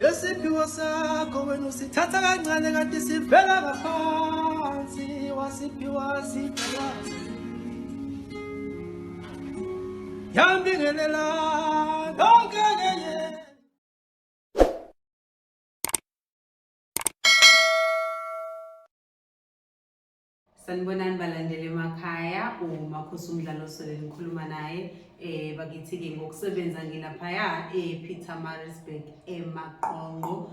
Lesiphiwo sakho wena usithatha kancane kanti sivela ngaphansi wasiphiwa siphiwa yambingelela yonke kenye. Sanibonani balandeli emakhaya, uMakhosi umdlalo osele ngikhuluma naye bakithi-ke ngokusebenza ngilaphaya ePietermaritzburg eMaqonqo.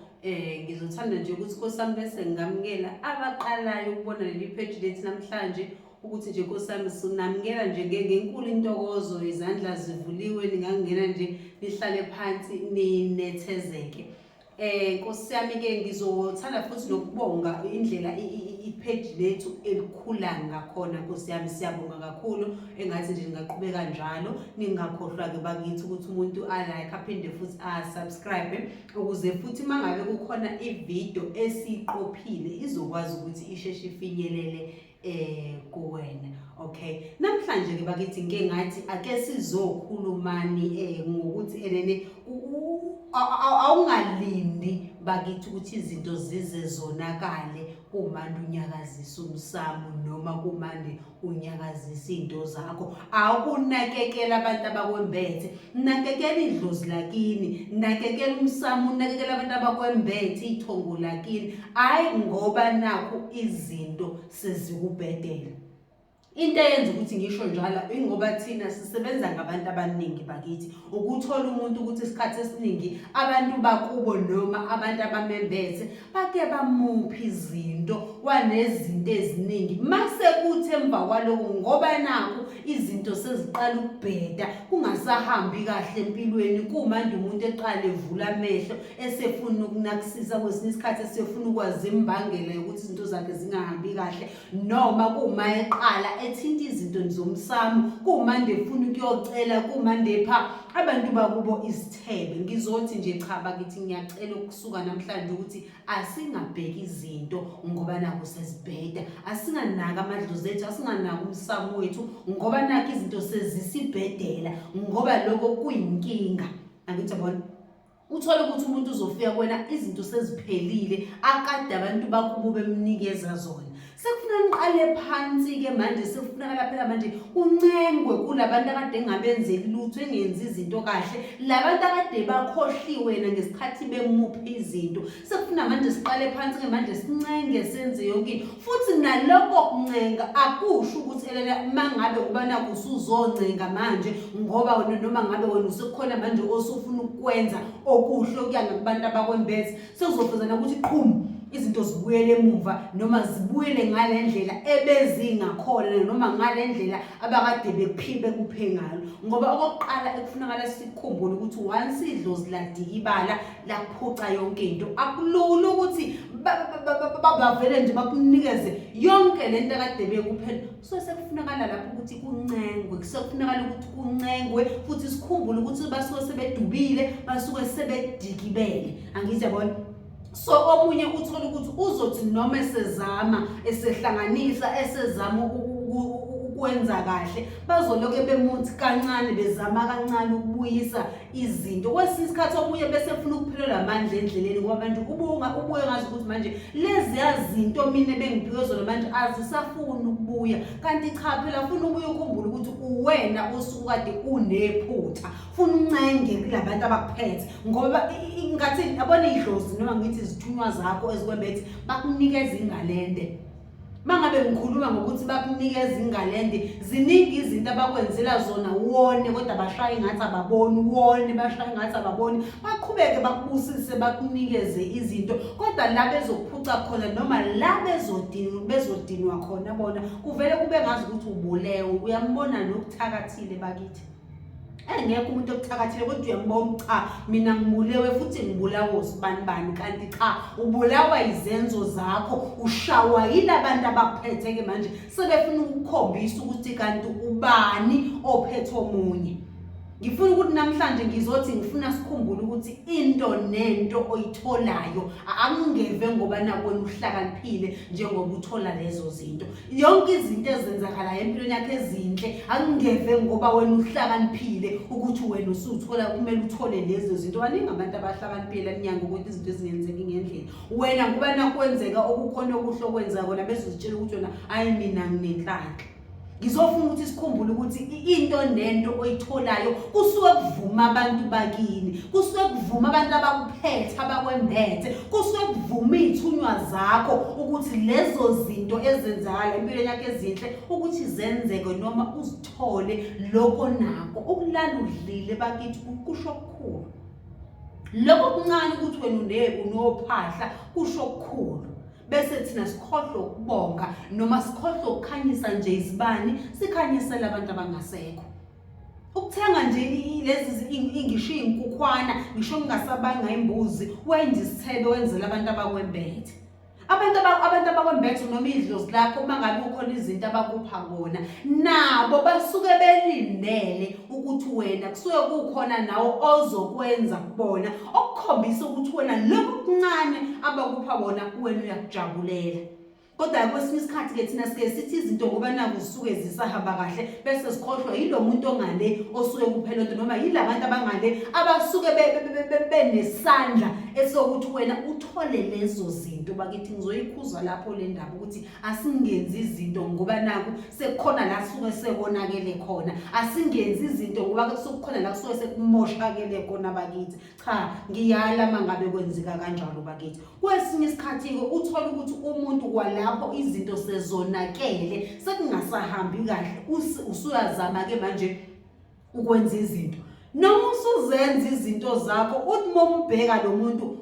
Ngizothanda nje ukuthi Nkosi yami bese ngingamukela abaqalayo ukubona leli page lethu namhlanje ukuthi nje Nkosi yami sinamukela nje ngenkulu intokozo, izandla zivuliwe, ningangena nje nihlale phansi ninethezeke. Nkosi yami ke ngizothanda futhi nokubonga indlela i-page lethu elikhula ngakhona Nkosi yami, siyabonga kakhulu, engathi nje ningaqhubeka njalo, ningakhohlwa ke bakithi ukuthi umuntu a-like aphinde futhi a-subscribe ukuze futhi mangabe kukhona i-video esiyiqophile izokwazi ukuthi isheshe ifinyelele kuwena. Okay, namhlanje ke bakithi ngike ngathi ake sizokhulumani ngokuthi enene awungalindi bakithi ukuthi izinto zize zonakale kumande unyakazisa umsamo noma kumande unyakazisa izinto zakho. Awukunakekela abantu abakwembethe, nakekela idlozi lakini, nakekela umsamo, unakekela abantu abakwembethe ithongo lakini, hhayi ngoba nakhu izinto sezikubhedela. Into eyenza ukuthi ngisho njalo ingoba thina sisebenza ngabantu abaningi bakithi, ukuthola umuntu ukuthi isikhathi esiningi abantu bakubo noma abantu abamembethe bake bamuphi izinto wanezinto eziningi, mase kuthi emva kwaloko ngoba nakhu izinto seziqala ukubheda kungasahambi kahle empilweni, kumanje umuntu eqala evula amehlo esefuna ukunakisisa, kwesinye isikhathi esefuna ukwazi imbangela yokuthi izinto zakhe zingahambi kahle, noma kuma eqala ethinta izinto zomsamo, kumande efuna ukuyocela, kumande epha abantu bakubo izithebe. Ngizothi nje cha bakithi, ngiyacela ukusuka namhlanje ukuthi asingabheki izinto ngoba nakho sezibheda, asinganaki amadlozi ethu, asinganaki umsamo wethu ngoba nakho izinto sezisibhedela, ngoba lokho kuyinkinga. Angithi yabona, uthole ukuthi umuntu uzofika kuwena izinto seziphelile, akade abantu bakubo bemnikeza zona, sekufuna niqale phansi-ke manje, sekufunakala phela manje kuncengwe kulabantu akade engabenzeli lutho, engenzi izinto kahle, labantu akade bakhohliwe yena ngesikhathi bemupha izinto, sekufuna manje siqale phansi-ke manje sincenge senze yonke into. Futhi naloko kuncenga akusho ukuthi elele mangabe uba nakho usuzoncenga manje ngoba wena noma ngabe wena usukhona manje osufuna ukukwenza okuhle okuya ngakubantu abakwembethe, sekuzofezana ukuthi qhum izinto zibuyele emuva noma zibuyele ngale ndlela ebezingakhona noma ngale ndlela abakade bekuphe ngalo. Ngoba okokuqala ekufunakala sikukhumbule ukuthi once idlozi ladikibala laphuca yonke into, akulula ukuthi bavele nje bakunikeze yonke le nto akade bekuphela. So sekufunakala lapho ukuthi kuncengwe, sekufunakala ukuthi kuncengwe futhi sikhumbule ukuthi basuke sebedubile, basuke sebedikibele. Angithi yabona. So omunye uthola ukuthi uzothi noma esezama esehlanganisa esezama ukwenza kahle, bazoloke bemuthi kancane, bezama kancane ukubuyisa izinto. Kwesinye isikhathi omunye bese efuna ukuphelelwa amandla endleleni, ngoba manje ubuye ngazi ukuthi manje leziya zinto mina ebengiphiwe zona manje azisafuni ukubuya. Kanti cha phela, funa ubuye ukhumbule ukuthi uwena osuke kade unephutha, funa uncenge kulabantu abakuphethe, ngoba ngathi yabona idlozi noma ngithi izithunywa zakho ezikwembethe bakunikeza ingalende. Mangabe ngikhuluma ngokuthi bakunikeza ingalende, ziningi izinto abakwenzela zona wone, kodwa bashaye ngathi ababoni, wone bashaye ngathi ababoni, baqhubeke bakubusise bakunikeze izinto, kodwa la bezokuphuca khona noma la bezodinwa khona bona kuvele kube ngazi ukuthi ubulewe. Uyambona nokuthakathile bakithi, engekho umuntu okuthakathile, kodwa uyambona cha mina ngibulewe futhi ngibulawa osibani bani, kanti cha ubulawa izenzo zakho, ushawa yilabantu abakuphethe ke manje, sebefuna ukukhombisa ukuthi kanti ubani ophethe omunye. Ngifuna ukuthi namhlanje ngizothi ngifuna sikhumbule ukuthi into nento oyitholayo akungeve ngoba nakwena uhlakaniphile njengoba uthola lezo zinto. Yonke izinto ezenzakalayo empilweni yakho ezinhle akungeve ngoba wena uhlakaniphile ukuthi wena usuthola kumele uthole lezo zinto. Baningi abantu abahlakaniphile emnyango ukuthi izinto ezingenzeki ngendlela. Wena ngoba nakwenzeka okukhona okuhle okwenza kona bese uzitshela ukuthi wena hayi mina nginenhlanhla. Ngizofuna ukuthi sikhumbule ukuthi into nento oyitholayo kusuke kuvuma abantu bakini, kusuke kuvuma abantu abakuphethe, abakwembethe, kusuke kuvuma iy'thunywa zakho ukuthi lezo zinto ezenzakala empilweni yakho ezinhle ukuthi zenzeke noma uzithole lokho nako. Ukulala udlile bakithi kusho okukhulu. Lokho kuncane ukuthi wena unophahla kusho okukhulu. Bese thina sikhohlwe ukubonga noma sikhohlwe ukukhanyisa nje izibani sikhanyisele abantu abangasekho. Ukuthenga nje lezi ngisho iy'nkukhwana ngisho kungasabanga imbuzi wenze isithebe wenzele abantu abakwembethe. Abantu abantu abakwembethe noma idlozi lakho uma ngabe kukhona izinto abakupha kona nabo basuke belindele ukuthi wena kusuke kukhona nawe ozokwenza kubona okukhombisa ukuthi wena lokhu okuncane abakupha wona wena uyakujabulela. Kodwa kwesinye isikhathi-ke thina sike sithi izinto ngoba naku zisuke zisahamba kahle bese sikhohlwa yilo muntu ongale osuke kuphela nto noma yila bantu abangale abasuke benesandla esokuthi wena uthole lezo zinto. Bakithi ngizoyikhuza lapho le ndaba ukuthi asingenzi izinto ngoba naku sekukhona la suke sekonakele khona, asingenzi izinto ngoba kusukukhona la kusuke sekumoshakele khona bakithi. Cha, ngiyala uma ngabe kwenzeka kanjalo bakithi. Kwesinye isikhathi-ke uthole ukuthi umuntu kwalapho izinto sezonakele, sekungasahambi kahle, usuyazama-ke manje ukwenza izinto. Noma usuzenza izinto zakho, uthi uma umbheka lo muntu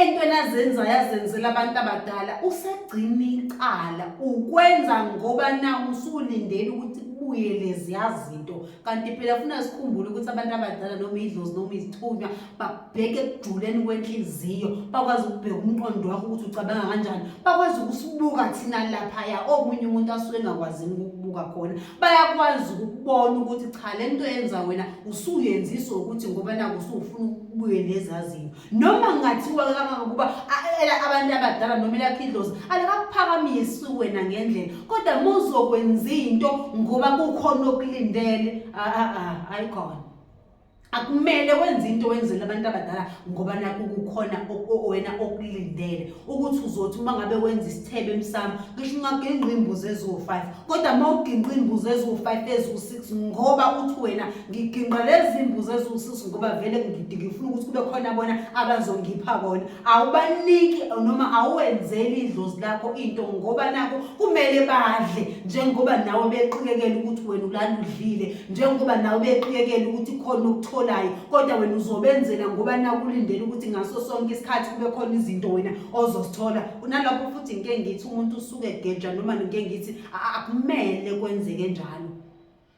entweni azenzayo azenzela abantu abadala usegcina icala ukwenza ngoba na usulindele ukuthi kubuye leziya zinto kanti phela funa sikhumbule ukuthi abantu abadala noma idlozi noma izithunywa babheke ekujuleni kwenhliziyo bakwazi ukubheka umqondo wakho ukuthi ucabanga kanjani bakwazi ukusibuka thina laphaya omunye umuntu asuke engakwazini ukukubuka khona bayakwazi ukubona ukuthi cha le nto yenza wena usuyenziswa ukuthi ngoba naku usufuna ukubuye lezazinto Noma kungathiwa kangangokuba abantu abadala noma elakho idlozi alikakuphakamisi wena ngendlela, kodwa uma uzokwenza into ngoba kukhona okulindele, ayikhona. Akumele wenze into wenzele abantu abadala ngoba nakhu kukhona wena okulindele ukuthi uzothi uma ngabe wenza isithebe emsamo ngisho ungaginqa iy'mbuzi eziwu-five kodwa uma uginqa iy'mbuzi eziwu-five eziwu-six ngoba uthi wena ngiginqa lezi mbuzi eziwu-six ngoba vele ngifuna ukuthi kube khona bona abazongipha kona awubaniki noma awuwenzeli idlozi lakho into ngoba nako kumele badle njengoba nawe beqikekela ukuthi wena ulala udlile njengoba nawe beqikekela ukuthi khona okutholayo kodwa wena uzobenzela ngoba naku ulindele ukuthi ngaso sonke isikhathi kube khona izinto wena ozozithola nalapho futhi ngike ngithi umuntu usuke egeja noma ngike ngithi akumele kwenzeke njalo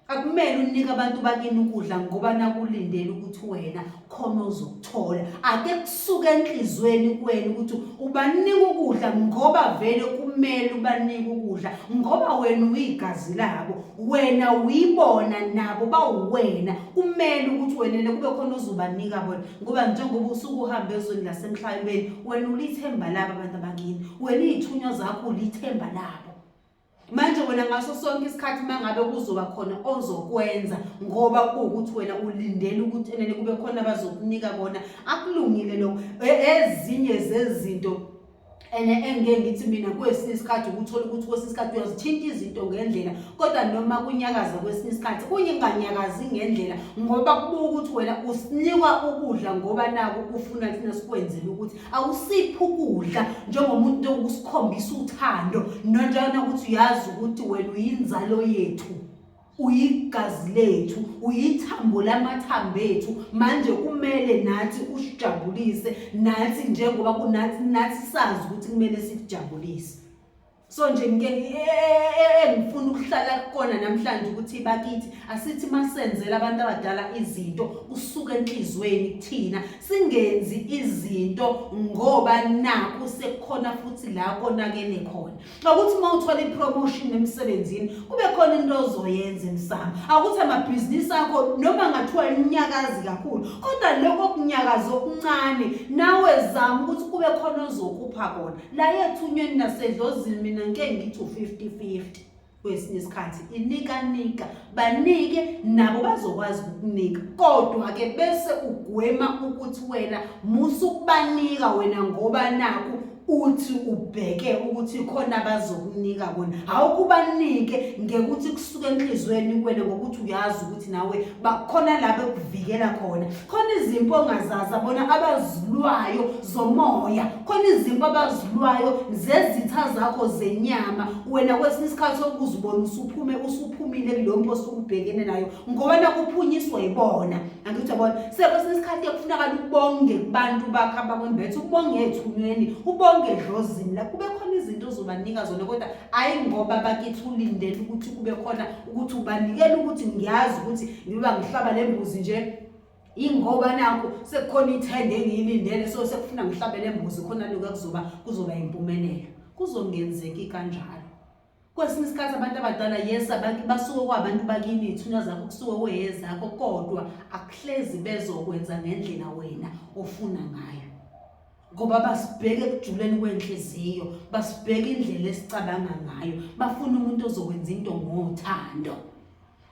Akumele unike abantu bakini ukudla ngoba nakulindele ukuthi wena khona ozokuthola. Ake kusuke enhlizweni kuwena ukuthi ubanika ukudla ngoba vele kumele ubanike ukudla ngoba wena uyigazi labo, wena uyibona nabo bawuwena. Kumele ukuthi wena kube khona ozobanika bona ngoba njengoba usuke uhambe ezweni lasemhlabeni wena ulithemba labo abantu abakini, wena iy'thunywa zakho ulithemba labo. Manje wena ngaso sonke isikhathi uma ngabe kuzoba khona ozokwenza ngoba kuwukuthi wena ulindele ukuthi enene kube khona abazokunika kona, akulungile lokho. Ezinye zezinto ene engike ngithi mina kwesinye isikhathi ukuthola ukuthi kwesinye isikhathi uyazithinta izinto ngendlela kodwa noma kunyakaza kwesinye isikhathi kunye kunganyakazi ngendlela ngoba kubuka ukuthi wena usinikwa ukudla ngoba naku ufuna thina sikwenzele ukuthi Awusiphi ukudla njengomuntu ukusikhombisa uthando nonjana ukuthi uyazi ukuthi wena uyinzalo yethu uyigazi lethu uyithambo lamathambo ethu manje kumele nathi usijabulise nathi njengoba kunathi nathi sazi ukuthi kumele sikujabulise So nje ngike engifuna ukuhlala kukona namhlanje ukuthi bakithi asithi masenzela abantu abadala izinto kusuka enhlizweni kuthina singenzi izinto. izinto ngoba nakhu sekukhona futhi la konakele khona. Akuthi uma uthola ipromotion emsebenzini kube khona into ozoyenza emsamo. Akuthi amabhizinisi akho noma ngathiwa inyakazi kakhulu kodwa lokho kunyakaza okuncane nawe zama ukuthi kube khona ozokupha kona. La ethunyweni nasedlozini mina ngike ngithi u-50-50 kwesinye isikhathi inikanika banike nabo bazokwazi ukukunika kodwa-ke bese ugwema ukuthi wena musa ukubanika wena ngoba naku uthi ubheke ukuthi khona bazokunika kona awukubanike ngekuthi kusuke enhlizweni kuwena ngokuthi uyazi ukuthi nawe bakhona la bekuvikela khona khona izimpi ongazazi abona abazilwayo zomoya khona izimpi abazilwayo zezitha zakho zenyama wena kwesinye isikhathi okuzibona usuphume usuphumile kuleyo mpi osuke ubhekene nayo ngoba nakuphunyiswa yibona angithi uyabona sekwesinye isikhathi kufunakala ubonge kubantu bakho abakwembethe ubonge ethunyweni ubonge edlozini la kube khona izinto ozobanika zona kodwa ayi ngoba bakithi ulindele ukuthi kube khona ukuthi ubanikela ukuthi ngiyazi ukuthi ngiba ngihlaba le mbuzi nje ingoba nakho sekukhona ithende engiyilindele so sekufuna ngihlabe le mbuzi khona lokho kuzoba kuzoba impumelelo kuzongenzeki kanjalo kwesinye isikhathi abantu abadala yes abantu basuke kwabantu bakini iy'thunywa zakho kusuke kweyezakho kodwa akuhlezi bezokwenza ngendlela wena ofuna ngayo ngoba basibheke ekujuleni kwenhliziyo basibheke indlela esicabanga ngayo bafuna umuntu ozokwenza into ngothando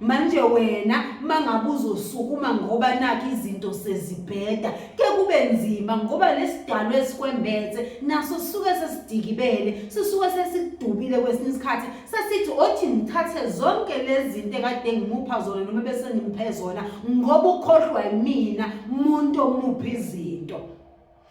manje wena mangabe uzosukuma ngoba nakho izinto sezibheda ke kube nzima ngoba lesidalwa esikwembethe naso sisuke sesidikibele sisuke sesikudubile kwesinye isikhathi sesithi othi ngithathe zonke lezi zinto ekade ngimupha zona noma bese ngimphe zona ngoba ukhohlwa yimina umuntu omupha izinto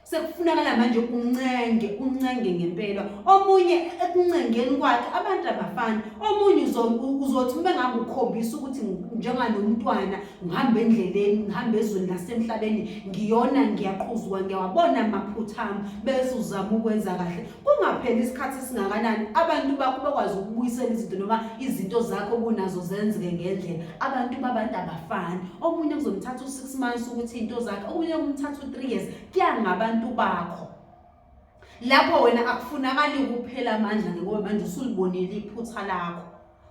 Sekufunakala manje uncenge, uncenge ngempela. Omunye ekuncengeni kwakhe abantu abafani. Omunye uzothi uma ngabe ukhombisa ukuthi njenganomntwana ngihamba endleleni, ngihamba ezweni lasemhlabeni, ngiyona ngiyaqhuzuka, ngiyawabona amaphutha ami bese uzama ukwenza kahle. Kungapheli isikhathi esingakanani abantu bakho bakwazi ukubuyisela izinto noma izinto zakho kunazo zenzeke ngendlela. Abantu babantu abafani. Omunye kuzomthatha u-six months ukuthi into zakhe, omunye kumthatha u-three years. Kuya ngabantu bakho. Lapho wena akufunakali ukuphela amandla ngoba manje usulibonile iphutha lakho.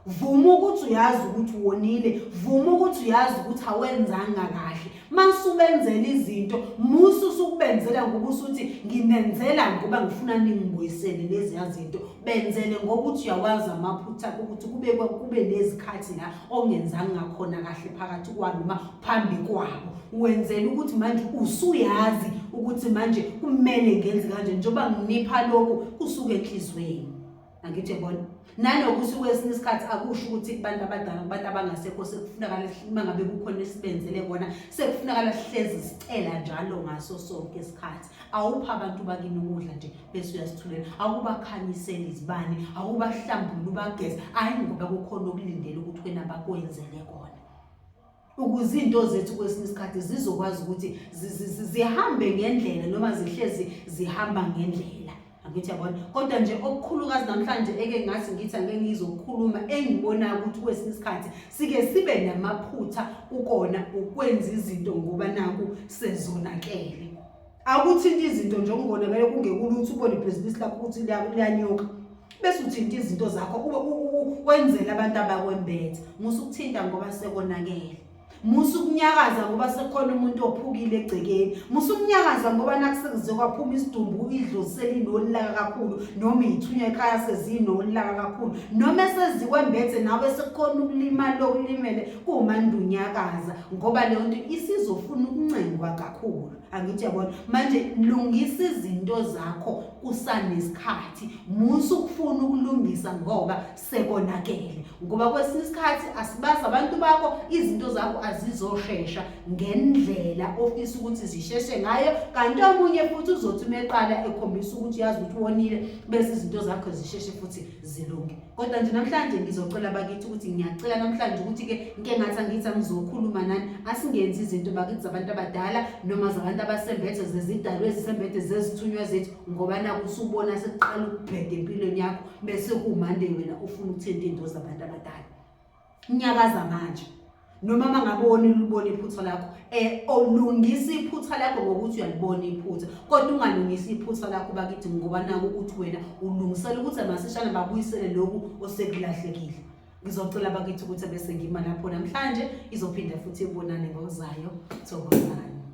Vuma ukuthi uyazi ukuthi wonile, vuma ukuthi uyazi ukuthi awenzanga kahle. Masubenzela izinto, musa usukubenzela ngoba usuthi nginenzela ngoba ngifuna ningibuyisele leziya zinto. Benzele ngoba uthi uyawazi amaphutha akho ukuthi kube kube nezikhathi la ongenzanga khona kahle phakathi kwabo noma phambi kwabo. Wenzela ukuthi manje usuyazi ukuthi manje kumele ngenze kanje njengoba nginipha lokhu kusuke enhlizweni. Angithi yabona? Nanokuthi kwesinye isikhathi akusho ukuthi kubantu abadala kubantu abangasekho sekufunakala uma ngabe kukhona esibenzele kona sekufunakala sihlezi sicela njalo ngaso sonke isikhathi. Awupha abantu bakini ukudla nje bese uyasithulela, awubakhanyiseli izibani, awubahlambulula ubageze, hhayi ngoba kukhona okulindele ukuthi wena bakwenzele kona. Ukuze izinto zethu kwesinye isikhathi zizokwazi ukuthi zihambe ngendlela noma zihlezi zihamba ngendlela. Angithi yabona. Kodwa nje okukhulukazi namhlanje eke ngathi ngithi angeke ngizokhuluma engibonayo ukuthi kwesinye isikhathi sike sibe namaphutha kukona ukwenza izinto ngoba naku sezonakele. Akuthinta izinto nje okungonakele kungekulutho ubone ibhizinisi lakho ukuthi liyanyuka. Bese uthinta izinto zakho wenzele abantu abakwembethe. Musa ukuthinta ngoba sekonakele. Musa ukunyakaza ngoba sekukhona umuntu ophukile egcekeni. Musa ukunyakaza ngoba nakusekuze kwaphuma isidumbu idlozi selinolaka kakhulu noma iy'thunywa ekhaya sezinolaka kakhulu noma esezikwembethe nawe sekukhona ukulimala okulimele kuwumandunyakaza ngoba leyo nto isizofuna ukuncengwa kakhulu. Angithi uyabona manje lungisa izinto zakho kusanesikhathi. Musa ukufuna ukulungisa ngoba sekonakele ngoba kwesinye isikhathi asibazi abantu bakho izinto zakho azizoshesha ngendlela ofisa ukuthi zisheshe ngayo kanti omunye futhi uzothi uma eqala ekhombisa ukuthi uyazi ukuthi wonile bese izinto zakho zisheshe futhi zilunge kodwa nje namhlanje ngizocela bakithi ukuthi ngiyacela namhlanje ukuthi-ke ngike ngathi angithi angizokhuluma nani asingenzi izinto bakithi zabantu abadala noma zabantu abasembethe zezidalwa ezisembethe zezithunywa zethu ngoba naku usubona sekuqala ukubheda empilweni yakho bese kumande wena ufuna ukuthinta into zabantu abadala. Nyakaza manje. Noma uma ngabe wona ulibona iphutha lakho, olungisa iphutha lakho ngokuthi uyalibona iphutha, kodwa ungalungisi iphutha lakho bakithi ngoba naku ukuthi wena ulungisela ukuthi amasishane babuyisele lokhu osekulahlekile. Ngizocela bakithi ukuthi bese ngima lapho namhlanje, izophinda futhi ibonane ngokuzayo. Thokozani.